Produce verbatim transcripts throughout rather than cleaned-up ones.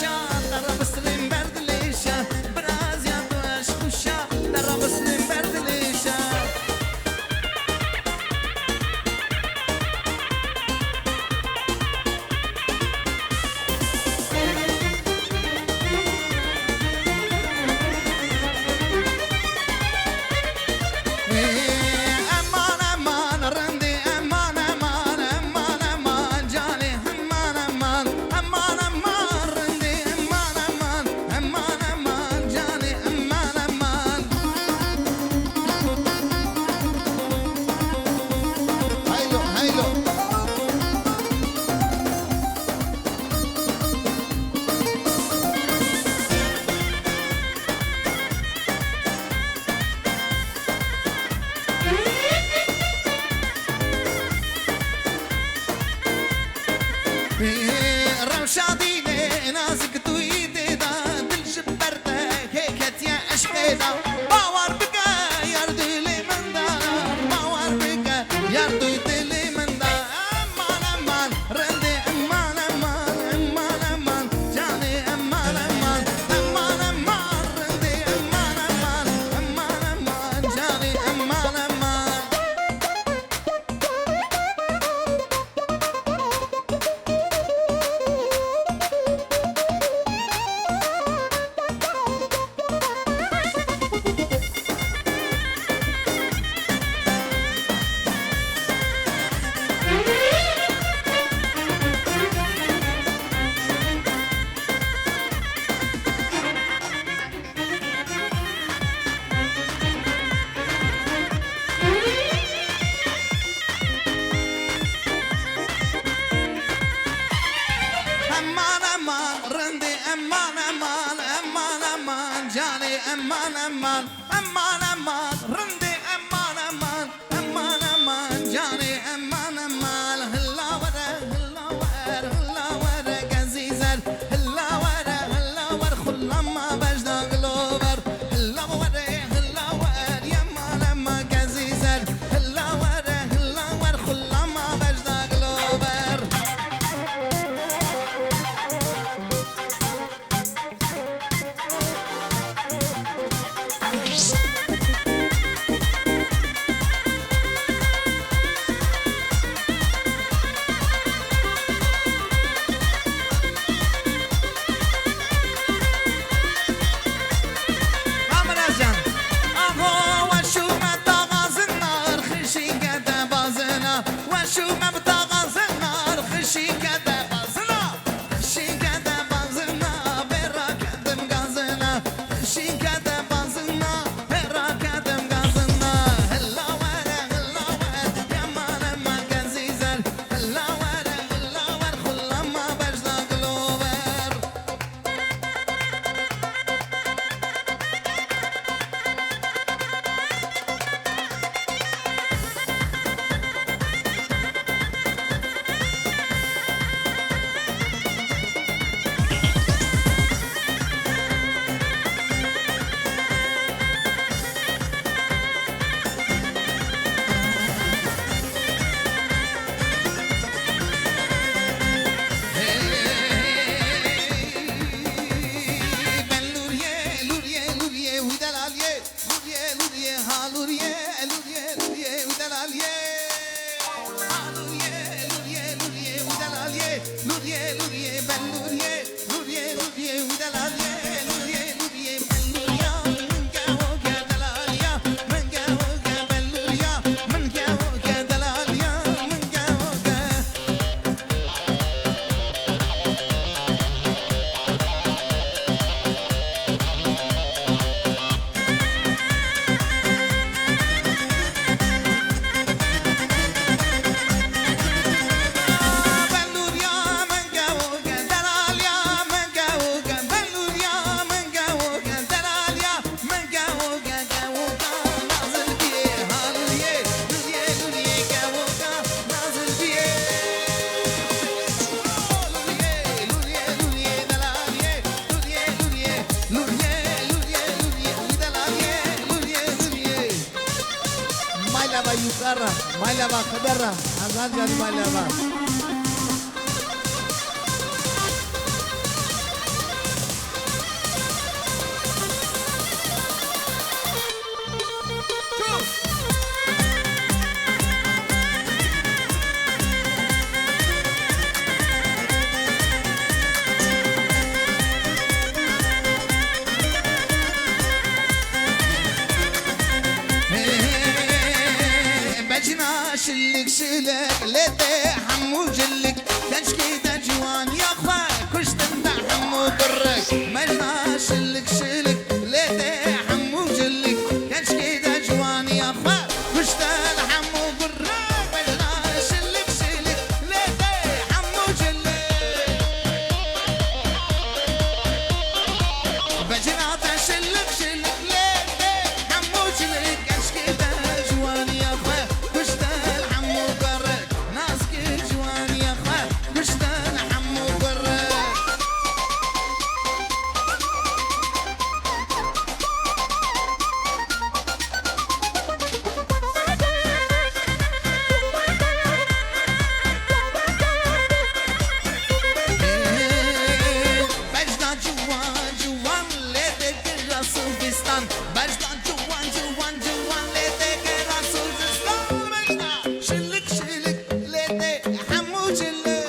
Te rabistirîm ber dilê şa, birazya tu eşq û şa, te rabistirîm ber dilê şa. Eman, eman, rindî, eman, eman, eman, eman, canê, eman, eman, eman, eman, rindî, eman, eman, eman, eman, canê, eman, eman. Heylo, heylo. Rewşa dîlê nazik tu yî tê de, dil ji ber te hê ketiye eşqê de. Bawer bike, yar dilê min de, bawer bike, yar tu dilê min de. Eman, eman, rindê, eman, eman, eman, eman, canê, eman, eman, eman, eman, rindê, eman, eman, eman, eman, canê, eman, eman. Eman, eman, rindê, eman, eman, eman, eman, canê, eman, eman, eman, eman, rindê, eman, eman, eman, eman, canê, eman, eman, hilla were, hilla wer, hilla were, gezî zer, hilla were, hilla wer, xullama bejda gilover, hilla were, hilla wer, yema lema gezî zer, hilla were, hilla wer, xullama bejda gilover. Kamera can. Aho, weşû me taxazin nar, xişîke te bazina. Weşû me bi taxazin nar, xişîke te bazina. Xişîke te bazina, bê raketim gazina. Xişîke te bazina, bê raketim gazina. Hilla were, hilla were, yema lema gezî zer. Hilla were, hilla wer, xullama bejna gilover. Ben Lûriyê, Lûriyê, Lûriyê, wî delaliyê. Lûriyê, Lûriyê, ha Lûriyê, Lûriyê, Lûriyê, wî delaliyê. Ha Lûriyê, Lûriyê, Lûriyê, wî delaliyê. Lûriyê, Lûriyê, ben Lûriyê. Lûriyê, Lûriyê, wî delaliyê. Lûriyê, Lûriyê, ben Lûriya. Min gewo ge delaliya. Min gewo ge delaliya. Min gewo ge delaliya. Min gewo ge. Maylava yukara, maylava xedera, hazar can maylava. Şilik şilik lê tê hemû cilik, keçkî de ciwaniya xwe kuştin de hemû gurik. Mejna şilik şilik lê tê hemû cilik, keçkî de ciwaniya xwe kuştin hemû gurik. Mejna şilik şilik lê tê hemû cilik. Vecina te şilik şilik lê tê hemû cilik, keçkî de ciwaniya xwe kuştin hemû gurik. Nazkî ciwaniya xwe kuştin hemû gurik. Bejna ciwan ciwan lê tê kira Sifistan. Bejna ciwan ciwan ciwan lê tê kira Sifistan. Bejna şilik şilik lê tê hemû cilik.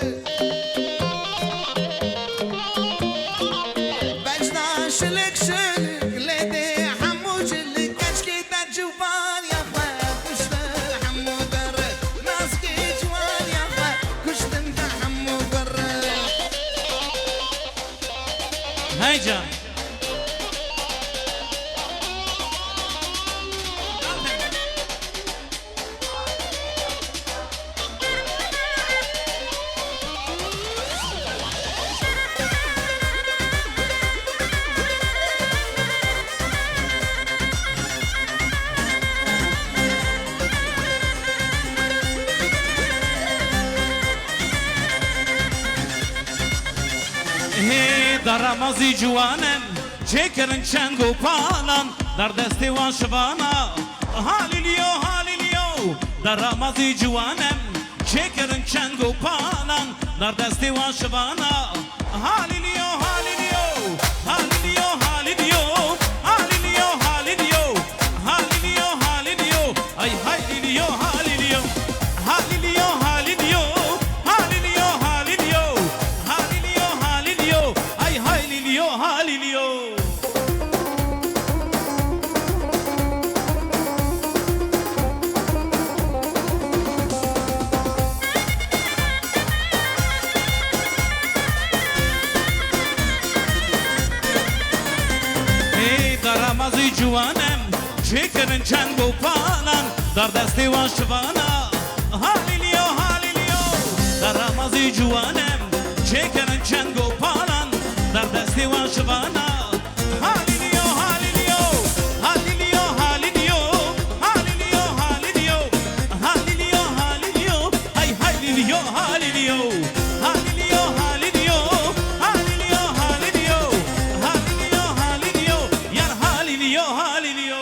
Bejna şilik şilik lê tê hemû cilik. Keçkî te ciwaniya xwe kuştin hemû gurik. Nazkî ciwaniya xwe kuştin te hemû gurik. Hey can. Hê daramazî ciwanem, çêkirin çeng û palan, dar destê wan şivana. Halîliyo, halîliyo, daramazî ciwanem, çêkirin çeng û palan, dar destê wan şivana. Halîliyo, halîliyo, halîliyo, halîliyo, halîliyo, halîliyo, halîliyo, halîliyo, ay halîliyo, halîliyo, halîliyo, halîliyo, halîliyo, halîliyo, halîliyo, halîliyo, ay halîliyo, halîliyo. Ê daramazî ciwanem, çêkirin çeng û palan, dar destê wan şivana. Halîliyo, halîliyo, daramazî ciwanem, çêkirin çeng û palan, dar destê wan şivana. Halîliyo, halîliyo, halîliyo, halîliyo, halîliyo, halîliyo, halîliyo, halîliyo, ay halîliyo, halîliyo, halîliyo, halîliyo, halîliyo, halîliyo, halîliyo, halîliyo, yar halîliyo, halîliyo.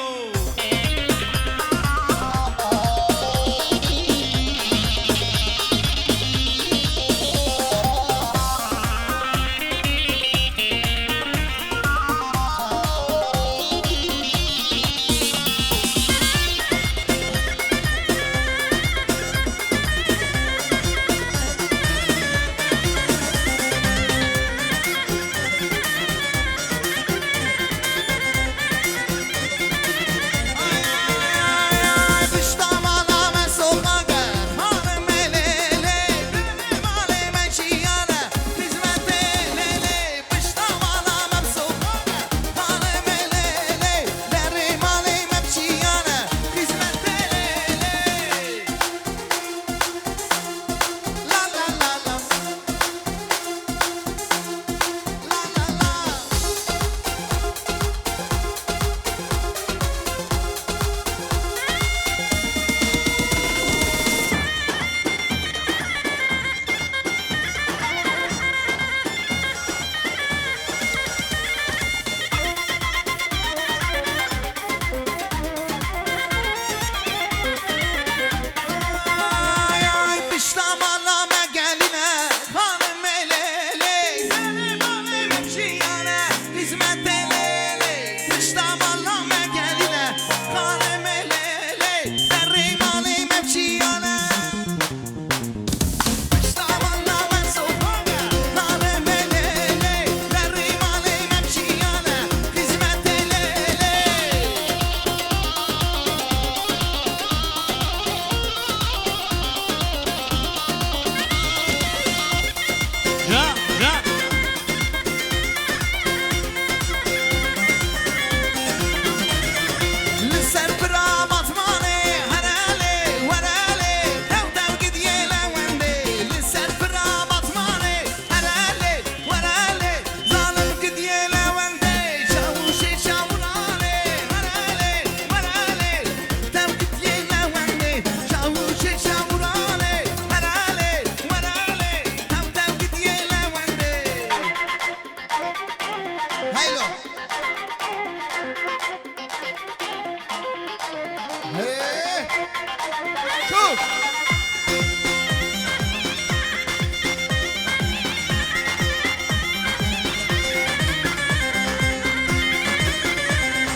Şûr!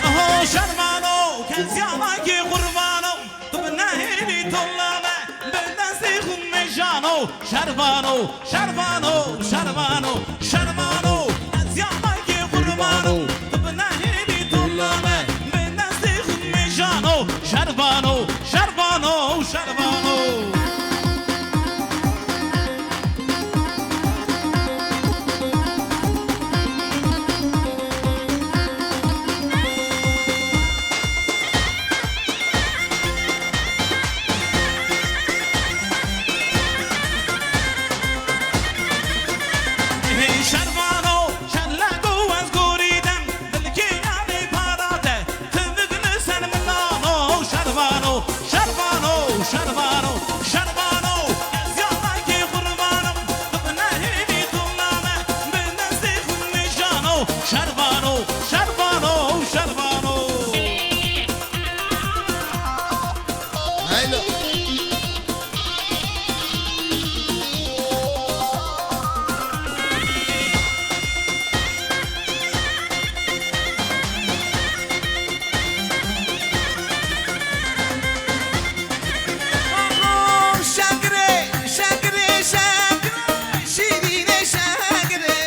Aho şervano, kezyanakê qurbano, tu bi nehêlî tolla me, bi destê xwe mejano, şervano, şervano, şervano, şervano, kezyanakê qurbano, tu bi nehêlî tolla me, bi destê xwe mejano, şervano, şervano, şervano. Hey şervano, şerlego ez gorî dem, dilkê yanê para te, tu bigine ser min nano, şervano, şervano, şervano, şervano, ez yanakê qurbanim, tu bi nehêlî tolla me, bi destê xwe mijano, şervano, şervano, şervano. Heylo. Şekerê, şekerê, şekerê, şîrînê şekerê.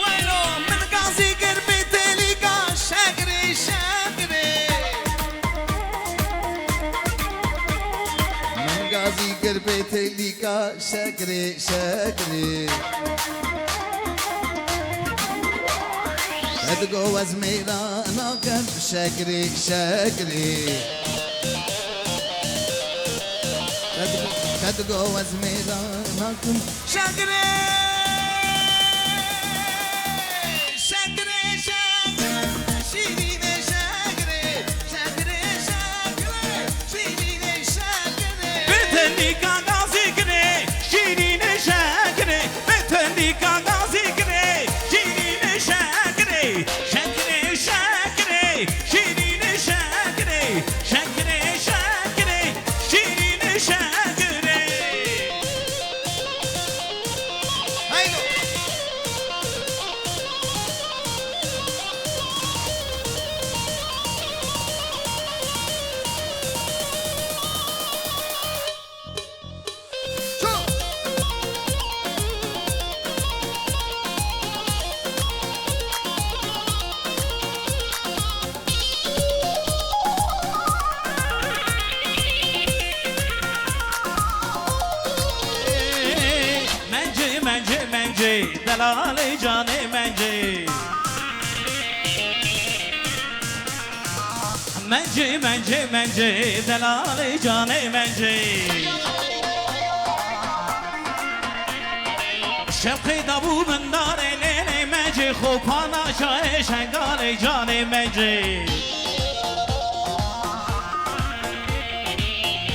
Weylo, min gazî kir bê têlîka şekerê, şekerê. Min gazî kir bê têlîka şekerê, şekerê. Te digo ez mêra nakim şekerê, şekerê. Te digo, te digo ez mêra nakim şekerê. Şekerê, şekerê, şîrînê şekerê, şekerê, şekerê, şîrînê şekerê. Bi tendîka gazî kinê, şîrînê şekerê. Bi tendîka gazî kinê, şîrînê şekerê. Şekerê, şekerê, şîrînê şekerê. Şekerê, şekerê, şîrînê şekerê. Haydi. Mencê, mencê, mencê, delalê canê mencê. Mencê, mencê, mencê, delalê canê mencê. Şevqê dabû bindarê lêlê mencê, xopana şahê şengalê canê mencê.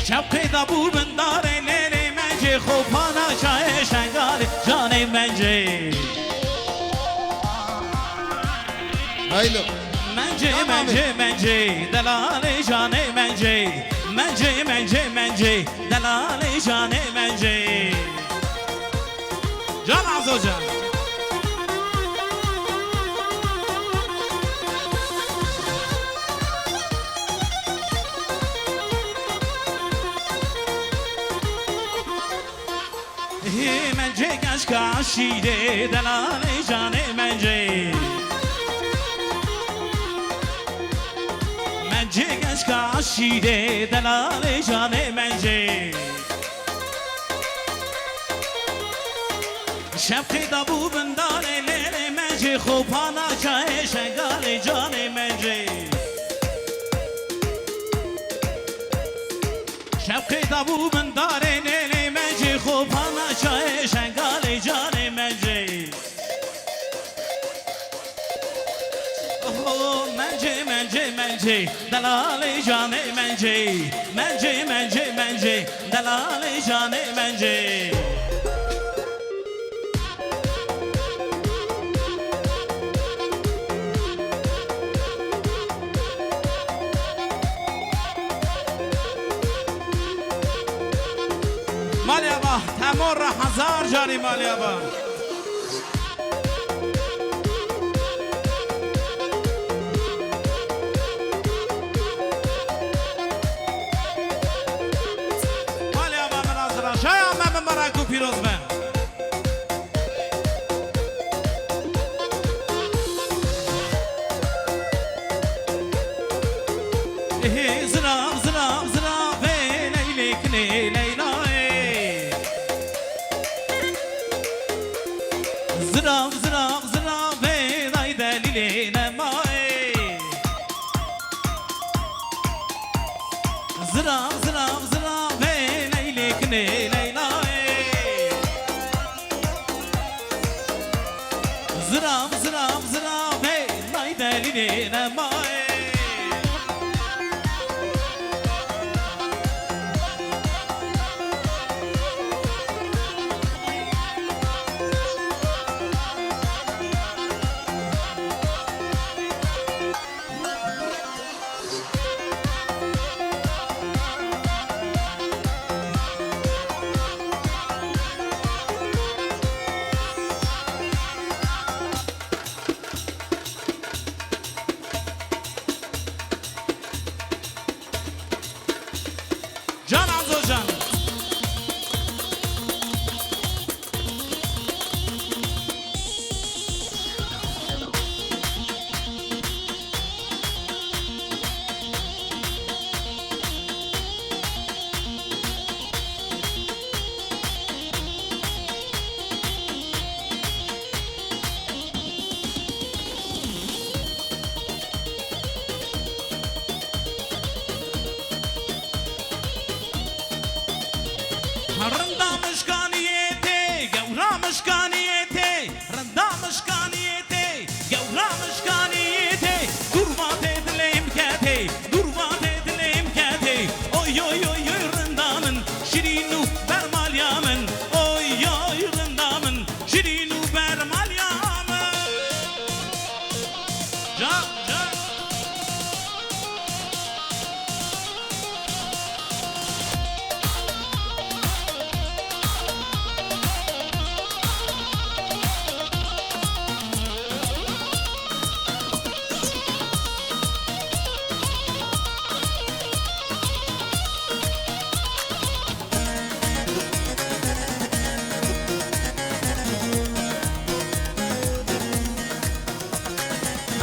Şevqê dabû bindarê lêlê mencê, xopana şahê şengalê canê mencê. Haylo. Mencê, tamam, mencê, mencê, delalê canê mencê. Mencê, mencê, mencê, delalê canê mencê. Can Azocan. Hê mencê geşka şîrê delalê canê mencê. Mencê geşka şîrê delalê canê mencê. Şevqê dabû bindarê lêlê mencê, xopana çayê şengalê canê mencê. Şevqê dabû bindarê lêlê mencê, xopana çayê şengalê canê mencê. Oho, mencê, mencê, mencê, delalê canê mencê. Mencê, mencê, mencê, delalê canê mencê. Malê ava, Temur re hezar carî malê ava. Malê ava min a zira, şaya me mubarek û pîroz be. Ê zirav, zirav, ziravê Leylê kinê Leylayê. Zirav, zirav, ziravê day delîlê nemayê. Zirav, zirav, ziravê Leylê kinê Leylayê. Zirav, zirav, ziravê nay delîlê nemayê. Can Azocan. Rinda mişkaniyê tê, gewra mişkaniyê tê, rinda mişkaniyê tê, gewra mişkaniyê tê, durvatê dilê min ketê, durvatê dilê min ketê. Oy, oy, oy, oy, rinda min, şirîn û bermaliya min. Oy, oy, rinda min, şirîn û bermaliya min. Can, can.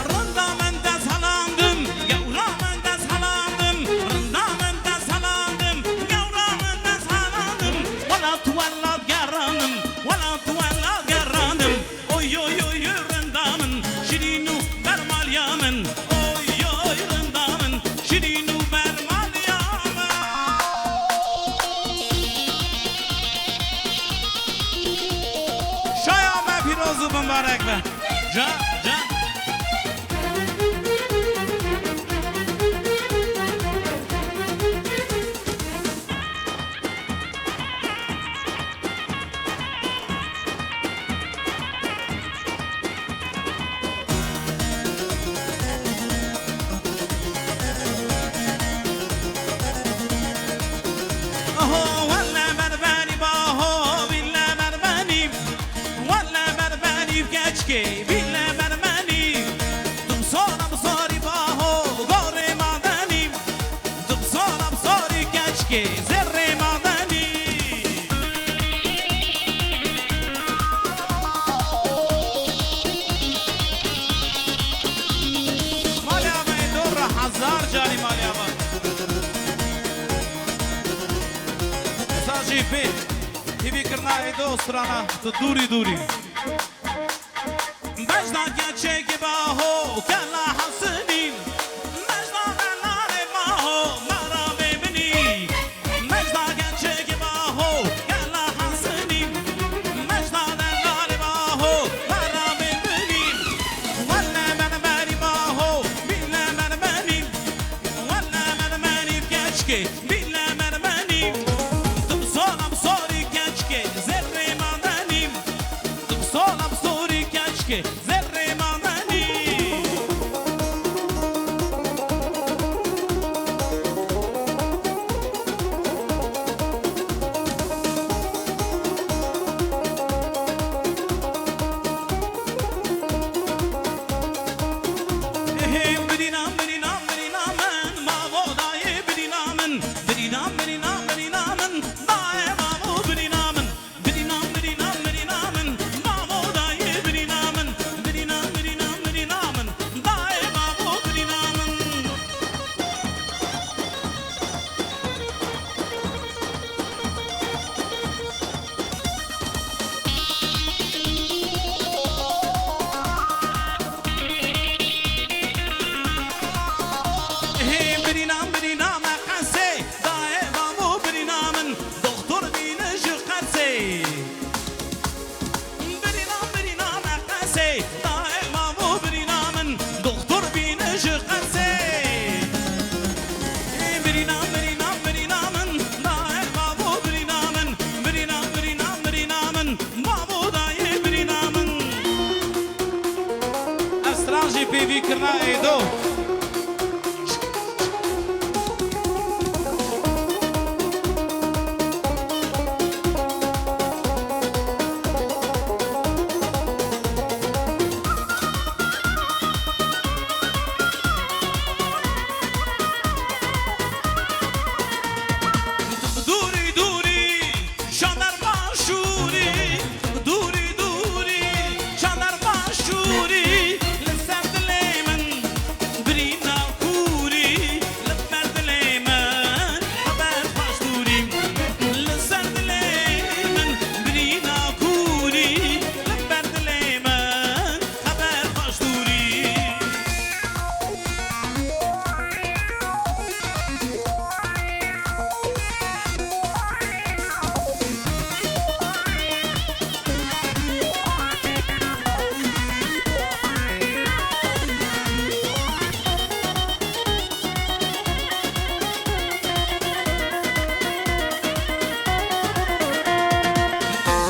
Rinda min dest helandim, gewra min dest helandim, rinda min dest helandim, gewra min dest helandim. Welat, welat gerandim, welat, welat gerandim. Oy, oy, oy, oy, rinda min, şirîn û bermaliya min. Oy, oy, rinda min, şirîn û bermaliya min. Şaya me pîroz û mibarek be. Can, can. Aho, welle berbenî baho, bille berbenî. Welle berbenî keçkê, bille berbenî. Dim sora bi sorî baho, gorê madenî. Dim sora bi sorî keçkê, zerrê madenî. Malê ava ê dor re hezar carî malê ava. Wisa jî bê hîvîkirina ê do strana tu dûrî dûrî. Bejna keçekê baho, kela Hesenî. Bejna delalê baho, meramê minî. Bejna keçekê baho, kela Hesenî. Bejna delalê baho, meramê minî. Welle berbenî baho, bille berbenî. Welle berbenî keçkê, bille berbenî. Dim sora bi sorî keçkê, zerrê madenî. Dim sora bi sorî keçkê, zerrê madenî. Êdo. Dûrî dûrî şaner başûrî, dûrî dûrî şaner başûrî, li ser dilê min birîna kûrî, li ber dilê min xeber xweş dûrî, li ser dilê min birîna kûrî, li ber dilê min xeber xweş dûrî.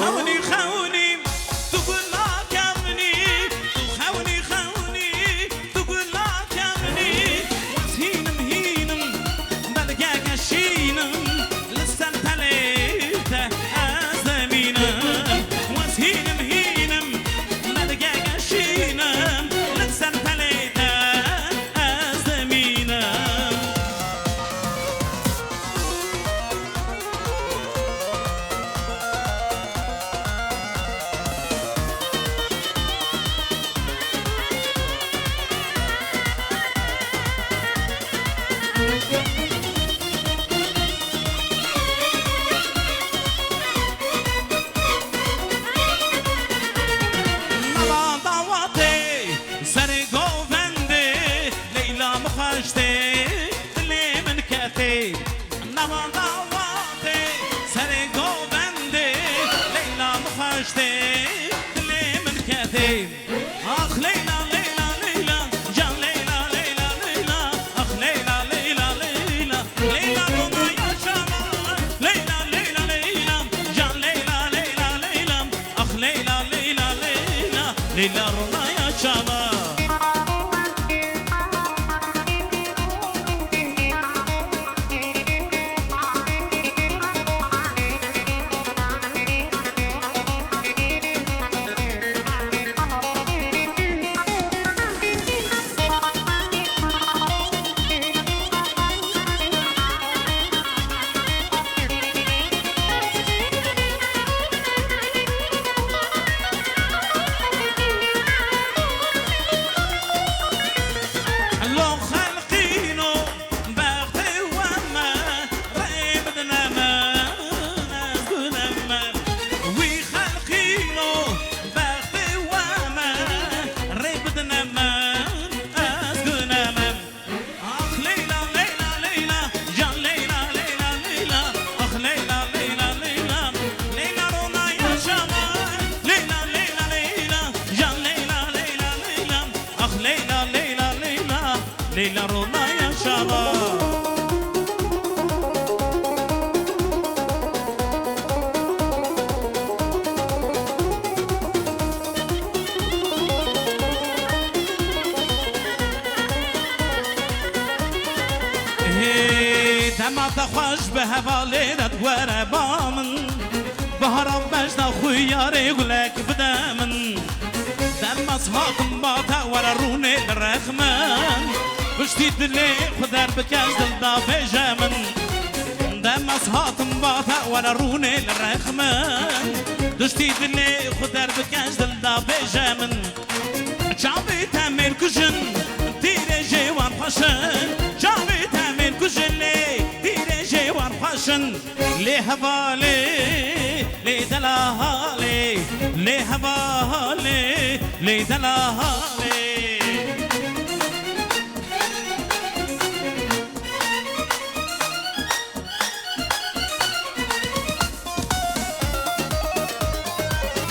Xewnî, xewnî, tu gula kevnî, tu xewnî, xewnî, tu gula kevnî, ez hînim, hînim, belgeke şînim, li ser pelê te ez demînim, ez hînim, hînim, belgeke şînim, li ser pelê te ez demînim. Nava dawatê serê govendê, Leyla min xweş tê, dilê min ketê. Nava dawatê serê govendê, Leyla min xweş tê, dilê min ketê. Ax Leyla, Leyla, Leyla, can Leyla, Leyla, Leyla. Ax Leyla, Leyla, Leyla, Leyla ronaya çavan. Leyla, Leyla, Leyla, can Leyla, Leyla, Leyla. Ax Leyla, Leyla, Leyla, Leyla ronaya çavan. Lo xelqîno, bextê we me, rê bidine min, ez gune me. Wî xelqîno, bextê we me, rê bidine min, ez gune me. Ax Leyla, Leyla, Leyla, can Leyla, Leyla, Leyla. Ax Leyla, Leyla, Leyla, Leyla ronaya çavan. Leyla, Leyla, Leyla, can Leyla, Leyla, Leyla. Ax Leyla, Leyla, Leyla, Leyla ronaya çavan. Hê, dema te xweş bi hevalê de were ba min. Bahara bejna xwe yarê gulek bide min. Dema ez hatim ba te were rûnê li rex min. Piştî dilê xwe derbike ji dil de bêje min. Dema ez hatim ba te were rûnê li rex min. Piştî dilê xwe derbike ji dil de bêje min. Çavê te mêr kujin, tîrê jê wan xweş in. Çavê te mêr kujin lê, tîrê jê wan xweş in. Lê hevalê, lê delahalê, lê hevalê, lê delahalê.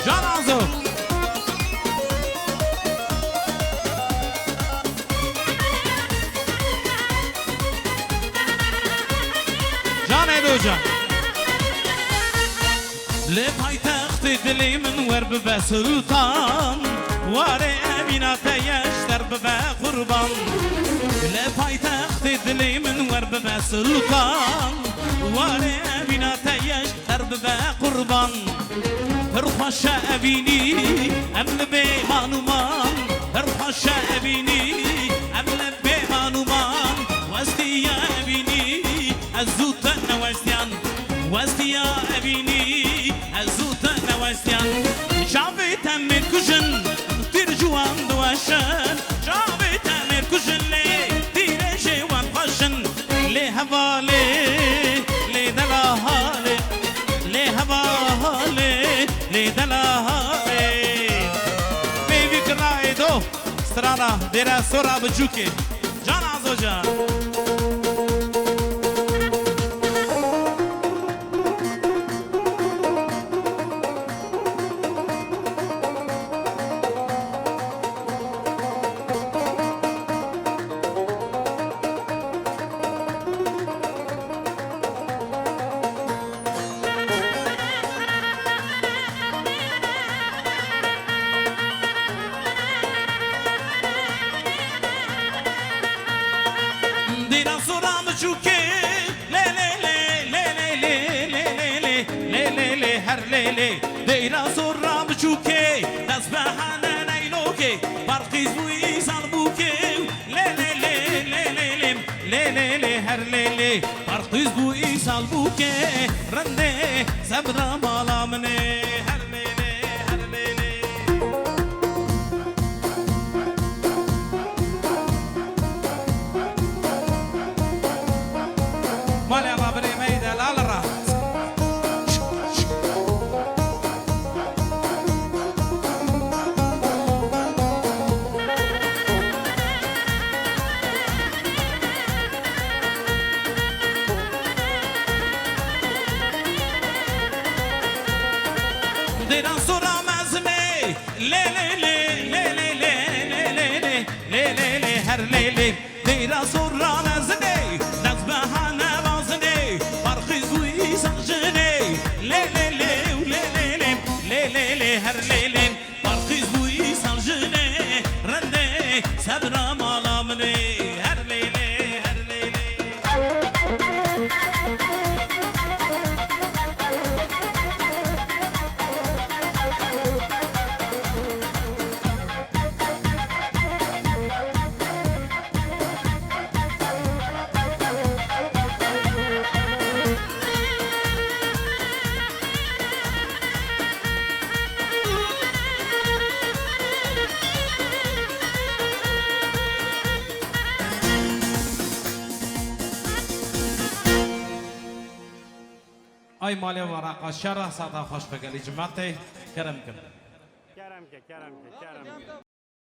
Can Azo. Can Êdo can. Li paytextê dilê min wer bibe sultan. Warê evîna te ye ji der Bibe qurban, li paytextê dilê min wer bibe sultan. Warê evîna te yeş ter bibe qurban. Pir xweş e evînî, em li bê man û man. Pir xweş e evînî, em li bê man û man. Westiya evînî, ez û te newestiyan. Westiya evînî, ez û te newestiyan. Çavê te mêr kujin, tîr ji wan diweşin. Çavê te mêr kujin lê tîrê jê wan xweşin. Lê hevalê, lê delahalê, lê hevalê, lê delahalê. Peyvî kirayê do, strana dêra sora biçûkê. Can Azocan. Dêra sora biçûkê, lê, lê, lê, her lê, lê. Dêra sora biçûkê, dest bi hene neynokê, barqîz bû îsal bûkê. Lê, lê, lê, lê, lê, lê, lê, lê, lê, her lê, lê. Barqîz bû îsal bûkê, rindê sebra mala min ê. Her lê, lê, her lê, lê. Malê rabirê me yê delal ra. Dêra sora mezimê, lê, lê, lê, her lê, lê. Dêra sora mezimê, dest bi hene bazimê, barqîz bû îsal jinê. Lê, lê, lê, lê, lê, lê, lê, lê, lê, her lê, lê. Barqîz bû îsal jinê, rindê sebra mala min ê. Her lê, lê, her lê, lê. Ay malê varaqa şera sata xweş be gelî cimatê kerem kin. Kerem ke, kerem ke, kerem ke.